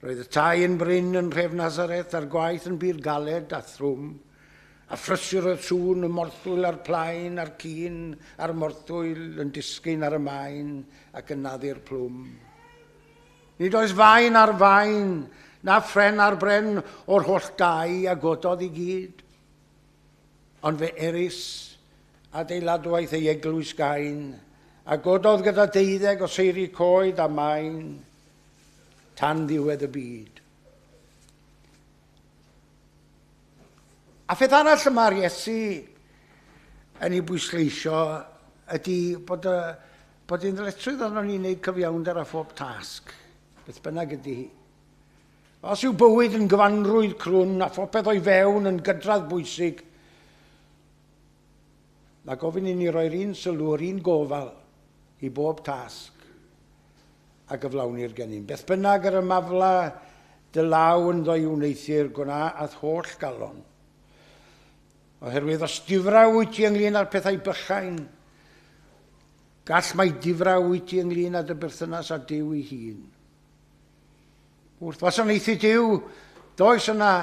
Roedd y tai yn brin yn nhref Nazareth a'r gwaith yn bur galed a thrwm, a phrysur oedd sŵn y morthwyl a'r plaen a'r cîn a'r morthwyl yn disgyn ar y maen ac yn naddu'r plwm. Nid oes faen ar faen na phren ar bren o'r holl dai a gododd i gyd. Ond fe erys adeiladwaith ei eglwys gain, a gododd gyda deuddeg o seiri coed a maen, tan ddiwedd y byd. A pheth arall y mae'r Iesu yn ei bwysleisio ydy bod, y, bod un ddyletswydd arnon ni wneud cyfiawnder â phob tasg, beth bynnag ydy hi. Os yw bywyd yn gyfanrwydd crwn a phopeth o'i fewn yn gydradd bwysig, mae gofyn i ni roi'r un sylw, yr un gofal i bob tasg a gyflawnir gennym. Beth bynnag yr ymafla dy law ynddo i wneuthur, gwna a'th holl galon. Oherwydd os difraw wyt ti ynglyn â'r pethau bychain, gall mai difraw wyt ti ynglyn â dy berthynas â Duw ei hun. Wrth wasanaethu Duw, does yna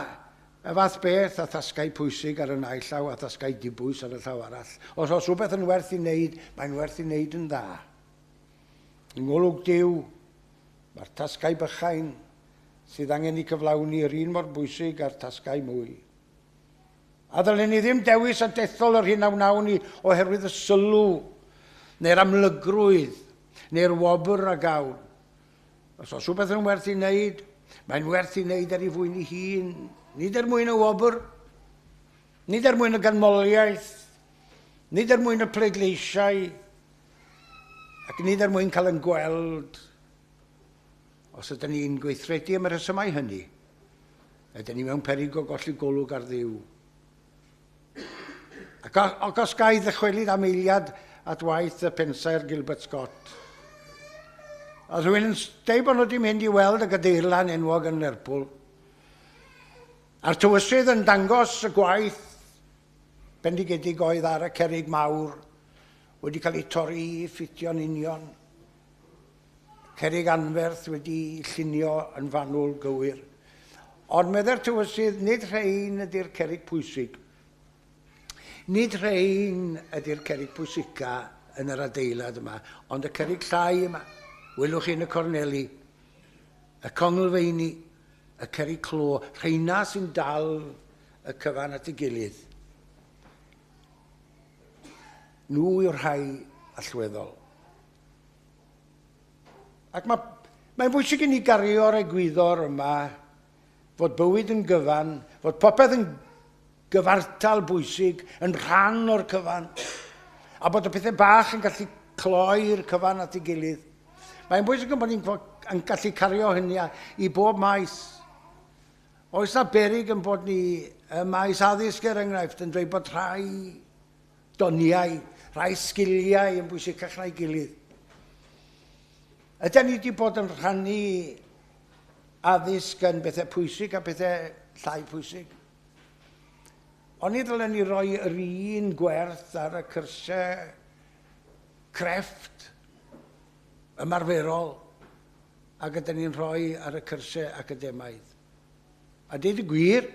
y fath beth a thasgau pwysig ar y naill llaw a thasgau dibwys ar y llaw arall. Os oes rhywbeth yn werth i wneud, mae'n werth i wneud yn dda. Yng ngolwg Duw, mae'r tasgau bychain sydd angen eu cyflawni yr un mor bwysig â'r tasgau mwy. A ddylen ni ddim dewis a dethol yr hyn a wnawn ni oherwydd y sylw, neu'r amlygrwydd, neu'r wobr a gawn. Os oes rhywbeth yn werth i wneud, mae'n werth i wneud er ei fwyn ei hun, nid er mwyn y wobr, nid er mwyn y ganmoliaeth, nid er mwyn y pleidleisiau, ac nid er mwyn cael yn gweld. Os ydyn ni'n gweithredu am y rhesymau hynny, ydyn ni mewn peryg o golli golwg ar Dduw. Ac, ac os ga i ddychwelyd am eiliad at waith y pensaer Gilbert Scott, oedd rhywun yn dweud bod nhw wedi mynd i weld y gadeirlan enwog yn Lerpwl, a'r tywysydd yn dangos y gwaith bendigedig oedd ar y cerrig mawr wedi cael eu torri i ffitio'n union. Cerrig anferth wedi llunio yn fanwl gywir. Ond meddai'r tywysydd, nid rhein ydy'r cerrig pwysig. Nid rhein ydy'r cerrig pwysica yn yr adeilad yma, ond y cerrig llai yma. Welwch chi yn y corneli, y conglfeini, y cerrig clo, rheina sy'n dal y cyfan at ei gilydd. Nhw yw'r rhai allweddol. Ac mae, mae'n bwysig i ni gario'r egwyddor yma fod bywyd yn gyfan, fod popeth yn gyfartal bwysig, yn rhan o'r cyfan, a bod y pethau bach yn gallu cloi'r cyfan at ei gilydd. Mae'n bwysig yn bod ni'n yn gallu cario hynny i bob maes. Oes na berig yn bod ni ym maes addysg er enghraifft yn dweud bod rhai doniau, rhai sgiliau yn bwysicach na'i gilydd. Ydy ni wedi bod yn rhannu addysg yn bethau pwysig a bethau llai pwysig? Oni ddylen ni roi yr un gwerth ar y cyrsiau crefft ymarferol ag ydyn ni'n rhoi ar y cyrsiau academaidd? A deud y gwir,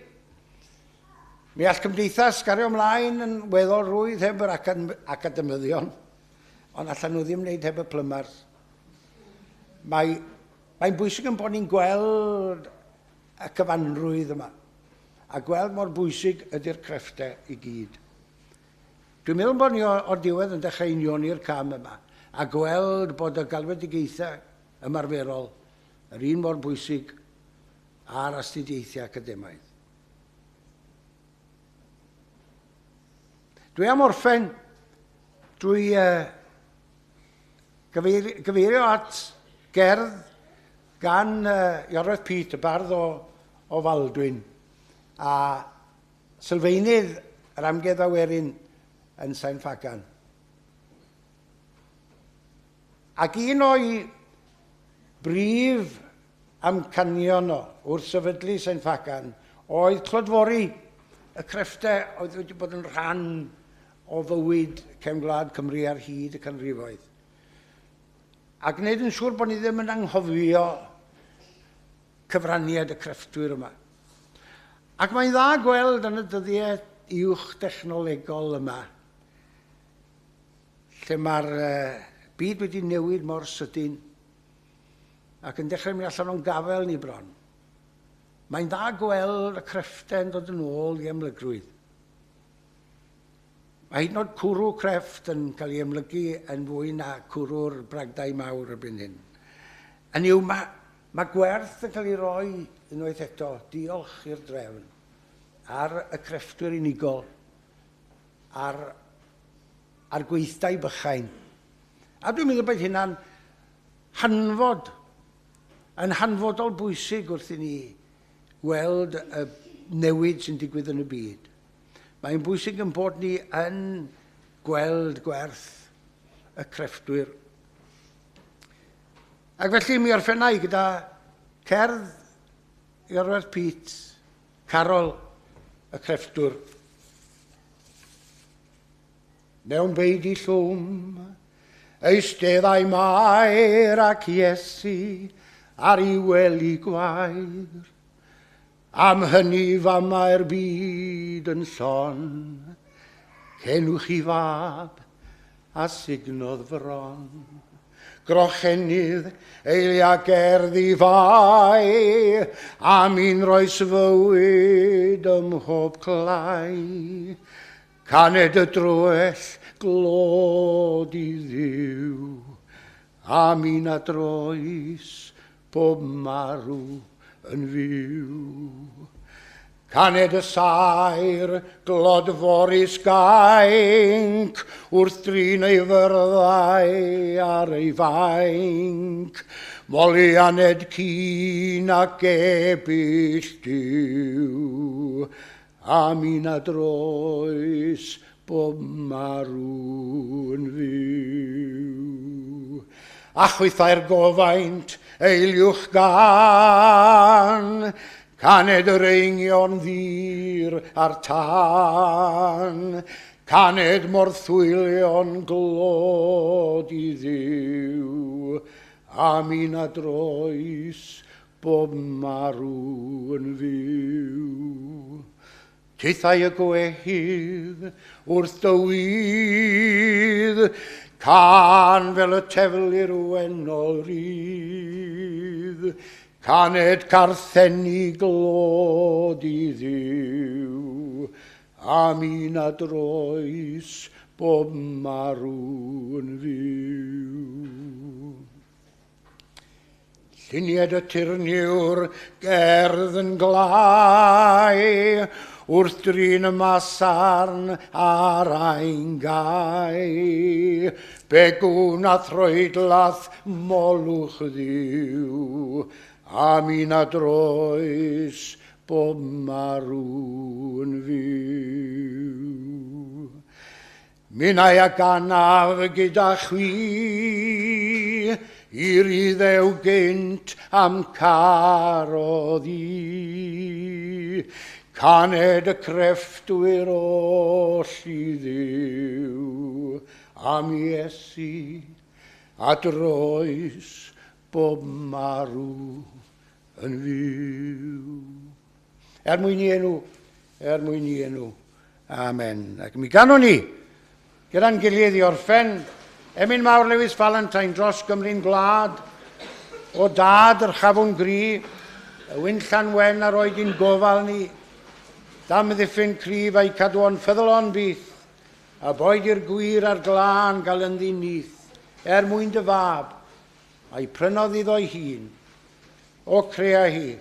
mi all cymdeithas gario ymlaen yn weddol rwydd heb yr academyddion. Ond allan nhw ddim wneud heb y plymars. Mae, mae'n bwysig yn bod ni'n gweld y cyfanrwydd yma, a gweld mor bwysig ydy'r crefftau i gyd. Dwi'n meddwl bod ni o'r diwedd yn dechrau unioni'r cam yma, a gweld bod y galwedigaethau ymarferol yr un mor bwysig â'r astudiaethau academaidd. Dwi am orffen drwy uh, gyfeirio, gyfeirio at gerdd gan uh, Iorwerth Pete, y bardd o, o Faldwyn, a sylfaenydd yr Amgueddfa Werin yn Sain Ffagan. Ac un o'i brif amcanion o wrth sefydlu Sain Ffagan oedd clodfori y crefftau oedd wedi bod yn rhan o fywyd cefn gwlad Cymru ar hyd y canrifoedd. A gwneud yn siŵr bod ni ddim yn anghofio cyfraniad y crefftwyr yma. Ac mae'n dda gweld yn y dyddiau uwch dechnolegol yma, lle mae'r byd wedi newid mor sydyn ac yn dechrau mynd allan o'n gafel ni bron. Mae'n dda gweld y crefftau yn dod yn ôl i amlygrwydd. Mae hyd yn oed cwrw crefft yn cael ei amlygu yn fwy na cwrw'r bragdai mawr erbyn hyn. Hynny yw, mae, mae gwerth yn cael ei roi unwaith eto, diolch i'r drefn, ar y crefftwyr unigol, ar, ar gweithdai bychain. A dwi'n meddwl bod hynna'n hanfod, yn hanfodol bwysig wrth i ni weld y newid sy'n digwydd yn y byd. Mae'n bwysig yn bod ni yn gweld gwerth y crefftwyr. Ac felly mi orffennau gyda cerdd Iorwerth Pete, Carol y crefftwr. Mewn beudy llwm, eisteddai Mair ac Iesu ar ei wely gwair. Am hynny famau'r byd yn llon, Cenwch i fab a sugnodd fron. Grochenydd eilia gerdd i fai, Am un roes fywyd ym mhob clai. Caned y droell glod i Dduw, Am un a droes Pob marw yn fyw. Caned y saer glodforus gainc wrth drin ei fyrddau ar ei fainc. Molianed cyn ac ebyll Duw, am un a droes bob marw yn fyw. A chwythau'r gofaint eiliwch gan, caned yr eingion ddur a'r tân, caned morthwylion glod i Dduw, am un a droes bob marw yn fyw. Tithau y gwehydd wrth dy wydd, Cân fel y teflir wennol rydd, Caned carthenni glod i Dduw, Am un a droes bob marw yn fyw. Llunied y tirniwr gerdd yn glau, wrth drin y masarn a'r aingau. Begwn a throedlath molwch Dduw, am un a droes bob marw yn fyw. Minnau a ganaf gyda chwi, i'r Iddew gynt a'm carodd i. Caned y crefftwyr oll i Dduw, am Iesu, a droes bob marw yn fyw. Er mwyn i enw, er mwyn i enw. Amen. Ac mi ganwn ni gyda'n gilydd i orffen Emyn mawr Lewis Valentine dros Gymru'n gwlad, o dad yr chafwn gri, y wynllan wen a roed i'n gofal ni, dam ddiffyn cryf a'i cadwon ffyddlon byth, a boed i'r gwir a'r glân gael ynddi nyth, er mwyn dy fab, a'i prynodd iddo'i hun, o crea hi,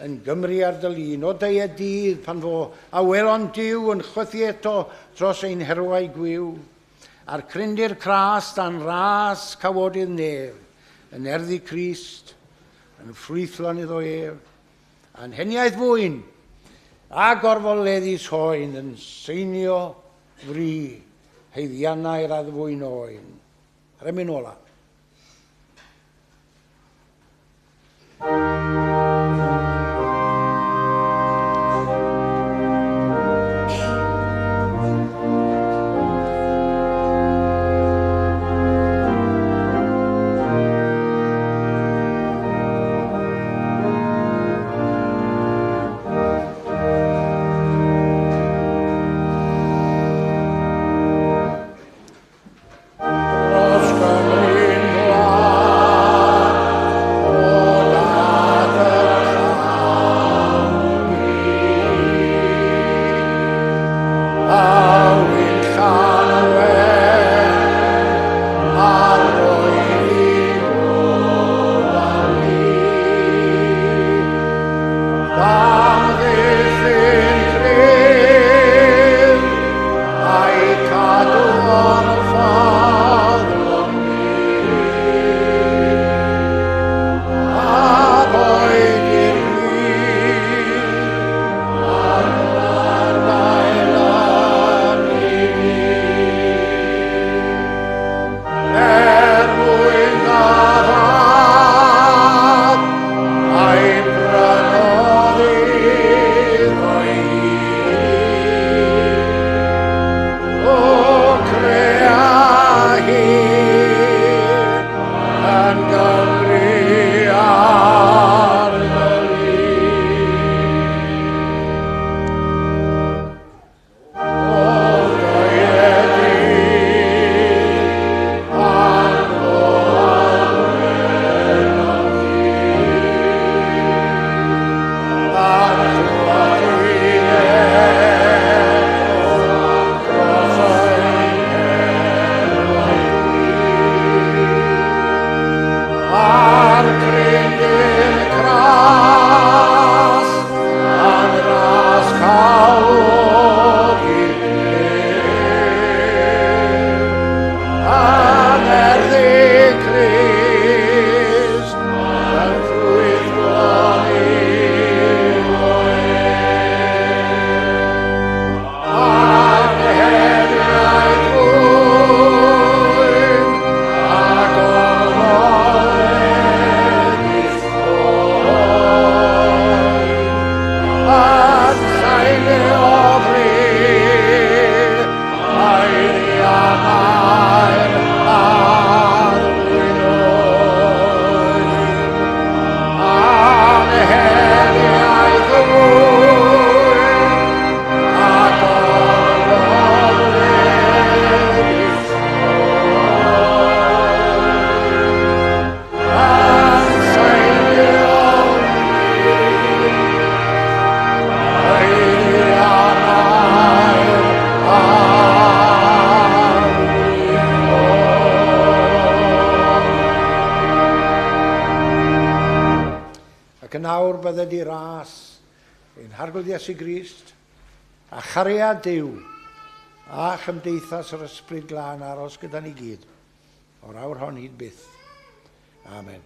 yn Gymru ar dy lun, o deu y dydd pan fo, a welon Duw yn chwythu eto dros ein herwau gwiw, a'r cryndir cras dan ras cawodydd nef, yn erddi Crist, yn ffrwythlon iddo ef, a'n heniaith fwyn, a gorfoleddus hoen yn seinio fri, haeddiannau'r addfwyn oen. A'r emyn ola. Dros Gymru'n gwlad, o dad yr hawl a wynllan wen, a roedd i gofal ni. Dan ddiffyn cryf, a'i cadw o'n ffyddlon byth. A boed i'r gwir a'r glân gael yn ei Er mwyn dy fab, a'i brynodd iddo'i hun. O crea hi yn Gymru ar dy lun. O deued dydd pan fo awen A'n chwythu eto dros ein herwau A'r cryndir cras a'n ras cawodydd nef. A'n erddi Crist yn ffrwythlon iddo ef. A'n heniaith fwyn a gorfoleddus hoen. A'n sain o fri, haeddiannau'r addfwyn oen. A'n heniaith fwyn a gorfoleddus hoen. A'n sain o fri, haeddiannau'r addfwyn oen. Ac yn awr bydded i ras ein Harglwydd Iesu Grist, a chariad Duw, a chymdeithas yr Ysbryd Glân aros gyda ni gyd, o'r awr hon hyd byth. Amen.